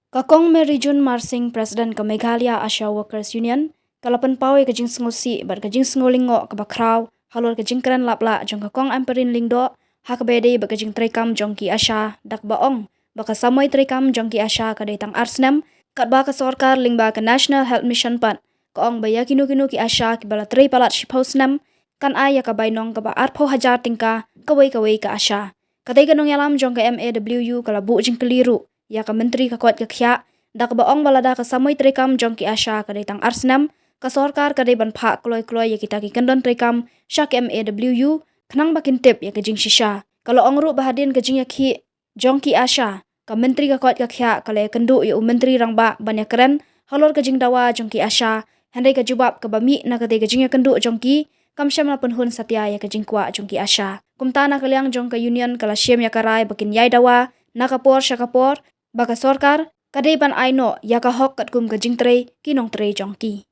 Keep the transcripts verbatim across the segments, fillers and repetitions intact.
Ka Kong Mary June Marsing, President ka Meghalaya ASHA Workers Union, ka la pynpaw ïa ka jingsngewsih bad ka jingsngewlyngngoh kaba khraw halor ka jingkren lap lah jong ka Kong Ampareen Lyngdoh ha kaba ïadei bad ka jingtreikam jong ki ASHA, da kaba ong ba ka samoi treikam jong ki ASHA ka dei tang ar snem, katba ka sorkar lyngba ka National Health Mission pat ka ong ba ïa kino kino ki ASHA kiba la trei palat shiphew snem kan ai ïa ka bainong kaba arphew hajar tyngka kawei kawei ka ASHA. Katei ka nongïalam jong ka M A W U ka la buh jingkylli ruh ïa ka Myntri ka koit ka khiah, da kaba ong ba lada ka samoi treikam jong ki ASHA ka dei tang ar snem, ka sorkar ka dei ban phah kloi kloi ïa kita ki kyndon treikam sha ka M A W U khnang ba kin tip ïa ka jingshisha. Ka la ong ruh ba hadien ka jingïakhih jong ki ASHA, ka Myntri ka koit ka khiah ka la ïakynduh ïa u Myntri Rangbah ban ïakren halor ka jingdawa jong ki ASHA, hynrei ka jubab kaba mih na katei ka jingïakynduh jong ki kam shym la pynhun satia ïa ka jingkwah jong ki ASHA. Kumta na ka liang jong ka Union ka la shim ïa ka rai ba kin ïai dawa na ka por sha ka por, ba ka sorkar ka dei ban ai noh ïa ka hok katkum ka jingtrei ki nongtrei jong ki.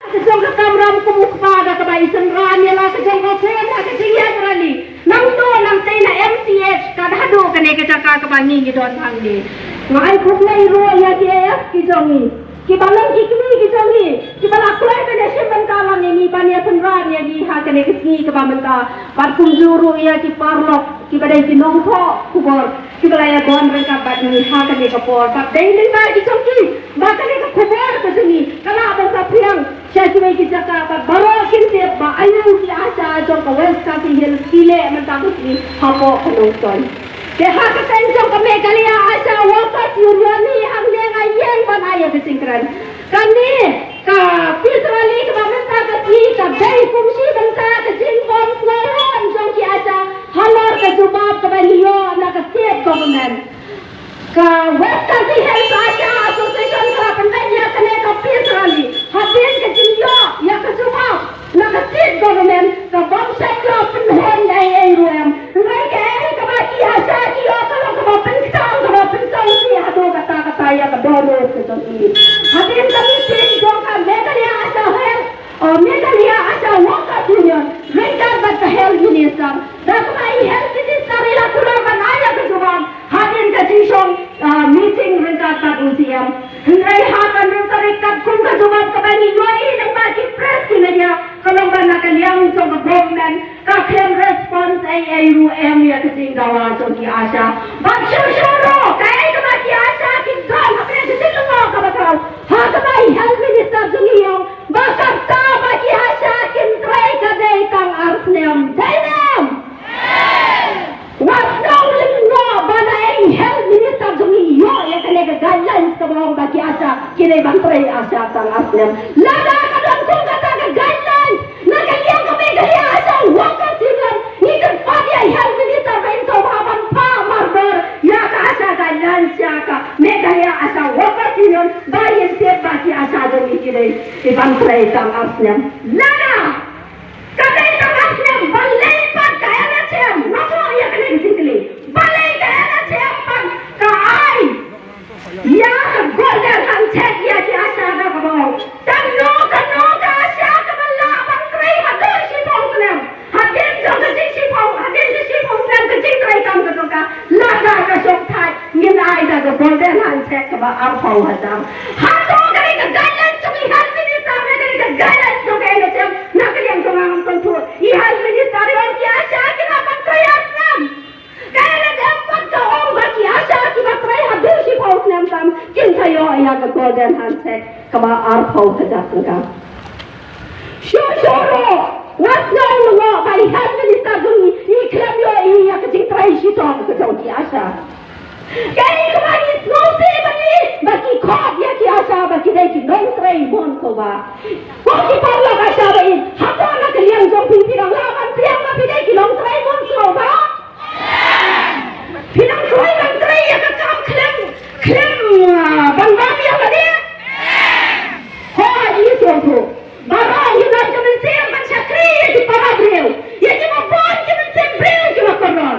Ka jong ka kamram kum u kpa da kaba i synran ïa la ka jong ka phone ha ka jingïaid rally. Nangto nangtei na M C H ka da haduh kane ka jaka kaba ngi ngi don hangne. Nga ai khublei ruh ïa ki A F ki jong ngi, kiba long ki kmie ki jong ngi, kiba la kloi ban ïashim bynta lang ïa ngi ban ïasynran ïa ngi ha kane ka sngi kaba mynta. Bad kumjuh ruh ïa ki paralok kiba dei ki nongthoh khubor kiba la ïadon ryngkat bad ngi ha kane ka por. Bad dei lyngba ki jong ki ba kane ka khubor ka jong ngi ka lah ban saphriang sha kiwei ki jaka bad baroh kin tip ba aïu ki ASHA jong ka West Khasi Hills ki leh mynta ka sngi hapoh ka nongstoiñ. Te ha ka seng jong ka Meghalaya ASHA Workers Union hi hangne nga ïeng ban ai ïa ka jingkren. Kane ka peace rally kaba mynta ka sngi ka dei kum shi bynta ka jingbym sngewhun jong ki ASHA halor ka jubab kaba ngi ïoh na ka state government. Ka West Khasi Hills ASHA Association ka la pynleit ïa kane ka peace rally hadien ka jingïoh ïa ka jubab na ka state government kaba ym shym la pynhun ei ei ruh em. Hynrei kaei kaba ki ASHA ki ïoh ka long kaba pynkthang kaba pynsngewsih haduh katta katta ïa ka dohnud ka jong ki. Hadien ka meeting jong ka Meghalaya ASHA Health, oh, Meghalaya ASHA Workers Union ryngkat bad ka Health Minister, da kaba i Health Minister i la kular ban ai ïa ka jubab hadien ka jingshong, ah, meeting ryngkat bad u C M. Hynrei ha ka nongtarik katkum ka jubab kaba ngi ïohi lyngba ki press ki media ka long ba na ka liang jong ka government ka khlem response ei ei ruh em ïa ka jingdawa jong ki ASHA. Bad shuh shuh ruh kaei kaba ki ASHA ki don hapdeng ka jinglyngngoh kaba khraw ha kaba i Health Minister jong ngi i ong ba kata ba ki ASHA kin trei ka dei tang ar snem. Dei ne em? Wat sngew lyngngoh ba na i Health Minister jong ngi i ïoh ïa kane ka guidelines kaba ong ba ki ASHA ki dei ban trei ASHA tang ar snem. Lada ka don kum kata ka guidelines na ka liang ka Meghalaya ASHA Workers Union, ngi kyrpad ïa i Health Minister ba in sngewbha ban phah mardor ïa ka ASHA guidelines sha ka Meghalaya ASHA Workers Union ba ngin tip ba ki ASHA jong ngi ki dei ban trei tang ar snem. Lada ka dei tang ar snem, balei pat ka N H M, nga buh ïa kane ka jingkylli, balei ka N H M pat ka ai ïa ka golden handshake ïa ki ASHA da kaba ong tang no ka no ka ASHA kaba lah ban trei haduh shiphew snem. Hadien jong ka jingshiphew, hadien ka shiphew snem ka jingtrei kam ka jong ka, lada ka shong thait ngin ai da ka golden handshake kaba arphew hajar. Hato kane ka guidelines jong i Health Minister ne kane ka guidelines jong ka N H M na ka liang jong nga ngam sngewthuh. I Health Minister i ong ki ASHA ki lah ban trei ar snem. Ka N H M pat ka ong ba ki ASHA kiba trei haduh shiphew snem tam kin sa ïoh ïa ka golden handshake kaba arphew hajar tyngka. Shuh shuh ruh nga sngew lyngngoh ba i Health Minister jong ngi i khlem ïohi ïa ka jingtrei shitom ka jong ki ASHA. Kaei kaba ngi sngewsih ba ngi, ba ki khot ïa ki ASHA ba ki dei ki nongtrei mon sngewbha. Ko ki paralok ASHA ba ïeit, hato na ka liang jong phi phi dang lah ban pdiang ba phi dei ki nongtrei mon sngewbha? Phi dang kloi ban trei ïa ka kam khlem, khlem, ah, ban bam ïa lade? Hooid, ngi sngewthuh. Baroh ngi don ka mynsiem ban shakri ïa ki para briew, ïa kiba bun ki mynsiem briew kiba kordor.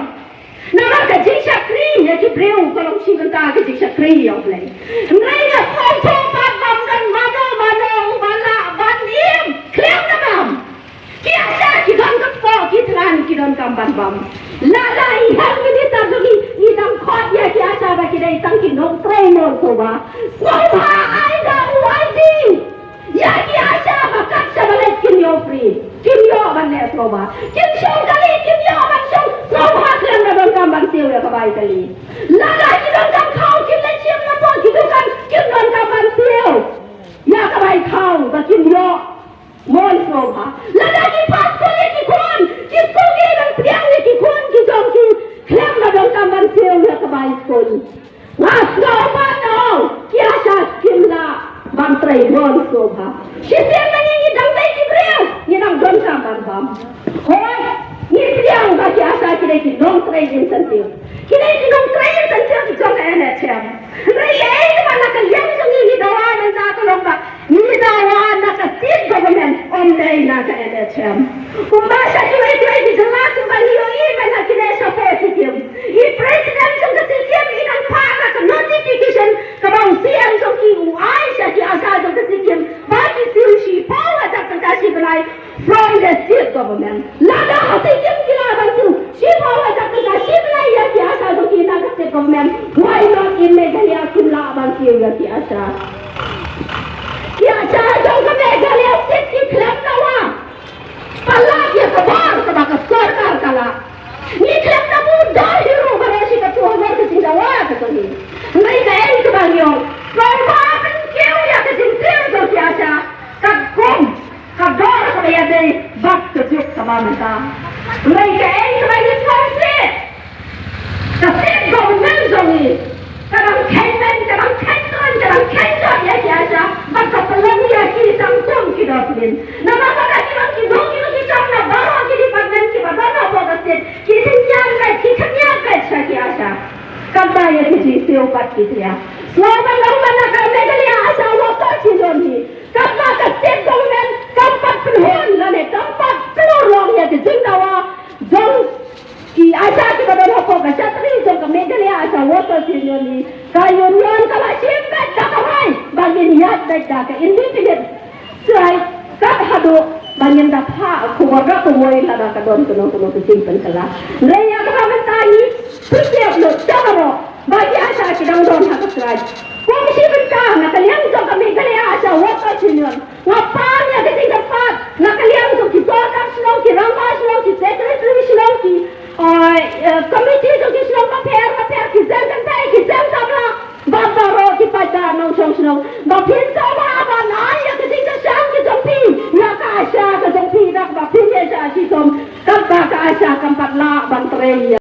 Namar ka jingshakri ïa ki briew ka long shi bynta ka jingshakri ïa U Blei. Hynrei nga sngewthuh pat ba ym don mano mano uba lah ban im khlem da bam. Ki ASHA ki don ka kpoh, ki thngan ki donkam ban bam. Lada i Health Minister jong ngi i Khot ïa ki ASHA ba ki dei tang ki nongtrei mon sngewbha. Sngewbha ai da u ID ïa ki ASHA ba kat shaba leit kim ïoh free, kim ïoh ban leh sngewbha. Kim shong kali, kim ïoh ban shong sngewbha khlem da donkam ban siew ïa ka bai kali. Lada ki donkam khaw kim leit shim na pdeng ki dukan, kim donkam ban siew ïa ka bai khaw ba kim ïoh. Mon sngewbha. Lada ki pass skul ïa ki khun, ki skul ki dang pdiang ïa ki khun ki jong ki khlem da donkam ban siew ïa ka bai skul. Nga sngewbha noh, ki ASHA kim lah ban trei, mon sngewbha. Shisien ma ngi ngi dang dei ki briew, ngi dang donkam ban bam. Hooid, ngi pdiang ba ki ASHA ki dei ki nongtrei incentive. Ki dei ki nongtrei incentive ki jong ka NHM. Hynrei kaei kaba na ka liang jong ngi ngi dawa mynta ka long ba ngi dawa na ka state government, ym dei na ka NHM. Kumba sha kiwei kiwei ki jylla kumba ngi ïohi mynta kine shapoh Sikkim, i president jong ka Sikkim i nang phah na ka notification kaba u CM jong ki u ai sha ki ASHA jong ka Sikkim ba ki siew shiphew hajar tyngka shi bnai from the state government. Lada ha Sikkim ki lah ban siew shiphew hajar tyngka shi bnai ïa ki ASHA jong ki na ka state government, why not in Meghalaya kim lah ban siew ïa ki ASHA? Ki ASHA jong ka Meghalaya state ki khlem dawa palat ïa ka bor kaba ka sorkar ka lah. Ngi khlem da bud dor hi ruh baroh shi kato halor ka jingdawa ka jong ngi. Hynrei kaei kaba ngi ong, sngewbha pynkiew ïa ka jingsiew jong ki ASHA katkum ka dor kaba ïadei bad ka juk kaba mynta. Hynrei kaei kaba ngi sngewsih, ka state government jong ngi ka dang kheiñ beiñ, ka dang kheiñ kren, ka dang kheiñ jot ïa ki ASHA bad ka pynlong ïa ki tang kum ki dustbin. Namar ba ki long ki dong ki long ki jong na baroh ki department kiba don hapoh ka state, ki jingïaid beit, ki khyndiat beit sha ki ASHA. Katba ïa ki jingsiew pat ki tria. Sngewbha ban ong ba na ka Meghalaya ASHA Workers Union hi, katba ka state government kam pat pynhun lane kam pat pynurlong ïa ki jingdawa jong ki ASHA kiba don hapoh ka shatri jong ka Meghalaya ASHA Workers Union hi, ka union ka la shim beit da ka rai ba ngin ïaid beit da ka indefinite strike kat haduh ba ngin da phah khubor da kawei lada ka don kano kano ka jingpynkylla. Hynrei ïa kaba mynta ngi pyntiap lut sha baroh ba ki ASHA ki dang don ha ka strike. Kum shi bynta na ka liang jong ka Meghalaya ASHA Workers Union, nga pan ïa ka jingkyrpad na ka liang jong ki sorkar shnong, ki rangbah shnong, ki secretary shnong, ki, eh, eh, committee jong ki shnong bapher bapher, ki seng kynthei, ki seng samla bad baroh ki paidbah nongshong shnong, ba phin sngewbha ban ai ïa ka jingkyrshan ka jong phi ïa ka ASHA ka jong phi da kaba phin ïaishah shitom katba ka ASHA kam pat lah ban trei ïa